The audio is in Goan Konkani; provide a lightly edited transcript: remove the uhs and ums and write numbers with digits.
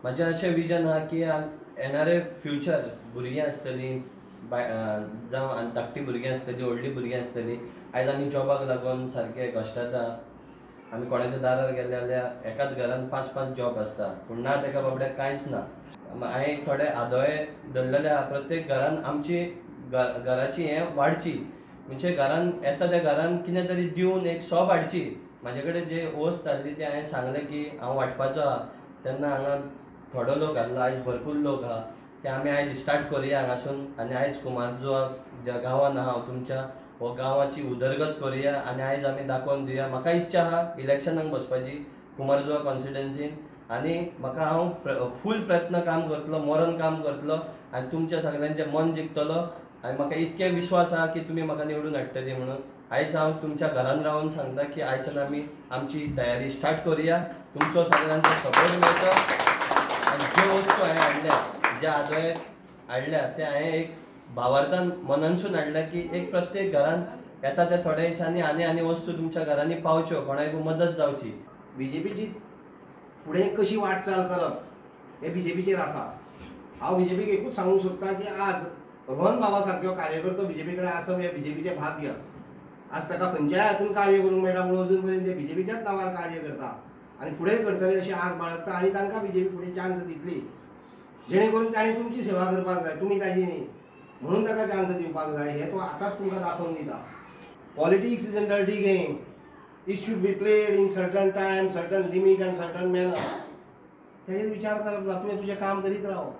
म्हाजें अशें विजन आहा की येणारे फ्युचर भुरगीं आसतलीं, जावं धाकटीं भुरगीं आसतलीं, व्हडलीं भुरगीं आसतलीं, आयज आमी जॉबाक लागून सारके कश्टाता. आमी कोणाच्या दारार गेले जाल्यार एकाच घरान 5-5 जॉब आसता, पूण ना तेका बाबड्याक कांयच ना. हांवें थोडे आदोळे धरलेले आहा, प्रत्येक घरान आमची घराची हें वाडची, म्हणजे घरान येता त्या घरान कितें तरी दिवन एक शॉप हाडची. म्हाजे कडेन जे वस्त आहली ती हांवें सांगलें की हांव वांटपाचो आहा, तेन्ना हांगा थोडो लोक आहलो, आयज भरपूर लोक आहा. ते आमी आयज स्टार्ट करुया हांगासून आनी आयज कुमारजुवा ज्या गांवान आहा हांव तुमच्या हो गांवाची उदरगत करुया आनी आयज आमी दाखोवन दिवया. म्हाका इच्छा आहा इलेक्शनाक बसपाची कुमारजुवा कॉन्स्टिट्युएन्सीन आनी म्हाका हांव फूल प्रयत्न काम करतलो, मरण काम करतलो आनी तुमच्या सगल्यांचें मन जिखतलो आनी म्हाका इतके विश्वास आहा की तुमी म्हाका निवडून हाडटली म्हणून. आयज हांव तुमच्या घरान रावन सांगता की आयच्यान आमी आमची तयारी स्टार्ट करुया. तुमचो सगळ्यांचो सपोर्ट मेळटलो आनी ज्यो वस्तू हांवें हाडल्या, ज्या आदोळे हाडल्या ते हांवें एक भावार्थान मनानसून हाडल्या की एक प्रत्येक घरान येता त्या थोड्या दिसांनी आनी आनी वस्तू तुमच्या घरांनी पावच्यो, कोणाकूय मदत जावची. बीजेपीची फुडें कशी वाटचाल करप हें बीजेपीचेर आसा. हांव बीजेपीक एकूच सांगूंक सोदता की आज रोहन बाबा सारक्यो कार्यकर्तो बीजेपी कडेन आसप हें बीजेपीचें भाग्य. आज ताका खंयच्याय हातून कार्य करूंक मेळटा पूण अजून पर्यंत ते बीजेपीच्याच नांवार कार्य करता आनी फुडें करतले अशें आज बाळगता आनी तांकां बीजेपी फुडें चान्स दितली, जेणे करून ताणें तुमची सेवा करपाक जाय, तुमी ताजी न्ही म्हणून ताका चान्स दिवपाक जाय. हें तो आतांच तुमकां दाखोवन दिता. Politics is a dirty game. It should be played in certain time, certain limit and certain manner. ताजेर विचार करप ना, तुवें तुजें काम करीत राव.